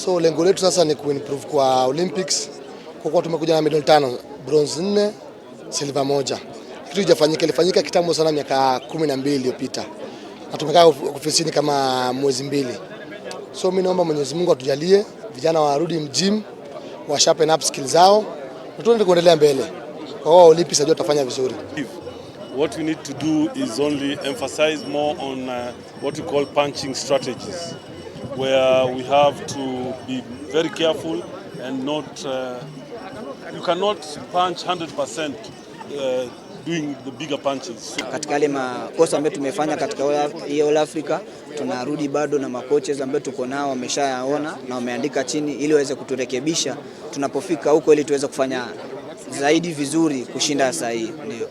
So lengo letu sasa ni kuimprove kwa Olympics, kwa kuwa tumekuja na medal tano, bronze nne, silver moja. Kitu haijafanyika, ilifanyika kitambo sana miaka 12 iliyopita, na tumekaa ofisini kama mwezi 2. So mimi naomba Mwenyezi Mungu atujalie vijana warudi gym, wa sharpen up skills zao na tuende kuendelea mbele. Kwa hiyo Olympics najua tutafanya vizuri. What we need to do is only emphasize more on what we call punching strategies, where we have to be very careful and not, you cannot punch 100% doing the bigger punches. So Katika yale makosa ambayo tumefanya katika hii All Africa, tunarudi bado na makoches ambayo tuko nao wameshayaona na wameandika chini ili waweze kuturekebisha tunapofika huko, ili tuweze kufanya zaidi vizuri kushinda sasa hii ndio.